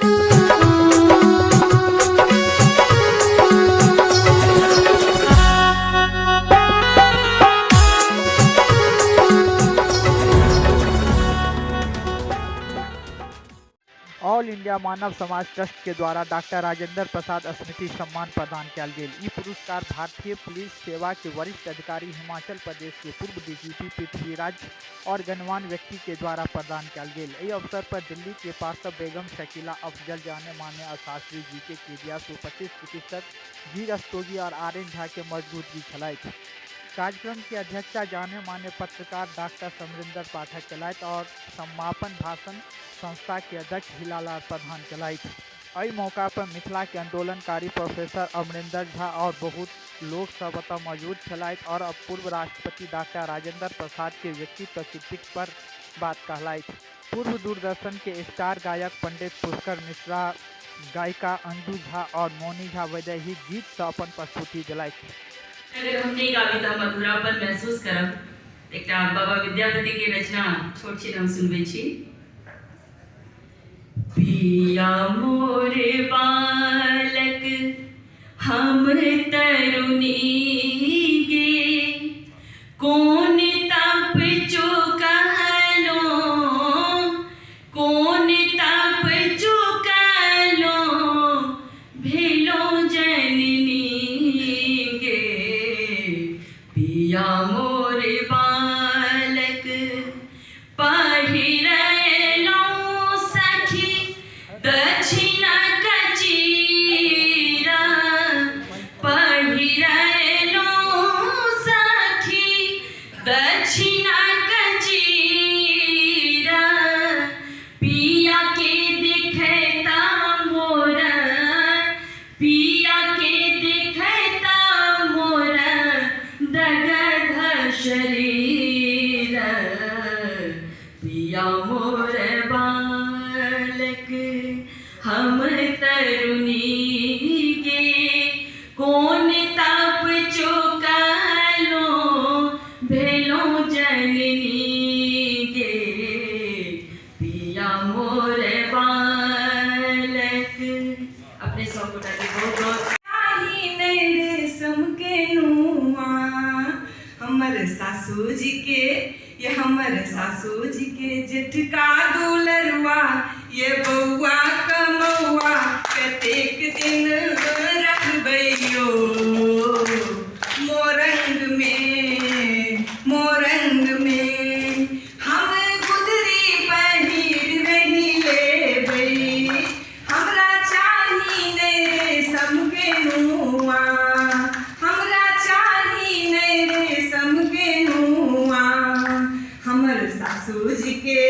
All India मानव समाज trust के द्वारा डॉक्टर राजेंद्र प्रसाद स्मृति सम्मान प्रदान कयल गेल। ई पुरस्कार भारतीय पुलिस सेवा के वरिष्ठ अधिकारी, हिमाचल प्रदेश के पूर्व डीजीपी पृथ्वीराज और गणमान्य व्यक्ति के द्वारा प्रदान कयल गेल। एहि अवसर पर दिल्ली के पार्षद बेगम शकीला अफजल, जाने माने अर्थशास्त्री जी के केडिया, सुप्रसिद्ध चिकित्सक जी रस्तोगी और आर एन झा के मौजूदगी छलथि। कार्यक्रम की अध्यक्षता जाने माने पत्रकार डॉक्टर समरिंदर पाठक केलथि और समापन भाषण संस्था के अध्यक्ष हिलालाल प्रधान केलथि। एहि मौका पर मिथिला के आंदोलनकारी प्रोफेसर अमरिंदर झा और बहुत लोग सब एतऽ मौजूद छलथि और पूर्व राष्ट्रपति डॉक्टर राजेंद्र प्रसाद के व्यक्तित्व कृतित्व पर बात कहलथि। पूर्व दूरदर्शन के स्टार गायक पंडित पुष्कर मिश्रा, गायिका अंजू झा और मौनी झा वैदेही गीत से अपन प्रस्तुति दिलथि। अगर हम नहीं गाबी तऽ हम अधूरापन महसूस करब। एकटा बाबा विद्यापति के रचना छोट छिन हम सुनबै छी। पिया मोर बालक हम तरुणी गे, कोन तप चुकलो, कोन तप चुकलो भेलो जननी गे। पिया मोर बालक पहिरलो सखी दक्षिणा कचीरा, पहिरलो सखी दक्षिणा कचीरा। पिया के देखता मोरा, पिया के देखता मोरा दगध शरीर। पिया मोर बालक हम तरुणी गे, कोन तप चुकलो भेलो जननी गे। पिया मोर बालक। अपने सब गोटा के बहुत बहुत रेशम के नुआ, हमर सासू जी के, ये हमर सासू जी के जेठका दुलरुआ, ये बौआ कमौआ कतेक दिन रहबैयो मोरंग में, मोरंग में। हम गुदरी पहिर नहीं लेबै, हमरा चाही नै रेशम के नुआ, हमरा चाही नै रेशम के नुआ। हमर सासू जी के,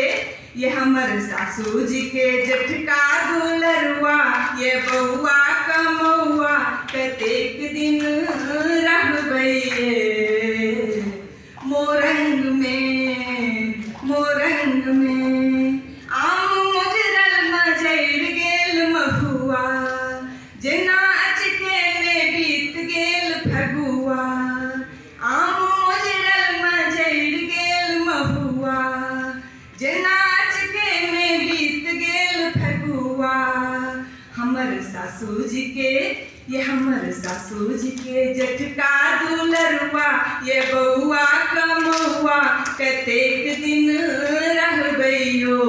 ये हमर सासू जी के जेठका दुलरुआ, ये बौआ कमौआ कतेक दिन रहबैये मोरंग में, मोरंग में। आम मुजरल मजैर गेल महुआ, जेना अचके में बीत गेल फगुआ। आम मुजरल मजैर गेल महुआ, जेना अचके में बीत गेल फगुआ। हमर सासू जी के, ये हमर सासू जी के जेठका दुलरुआ, ये बौआ कमौआ कतेक दिन रहबैयो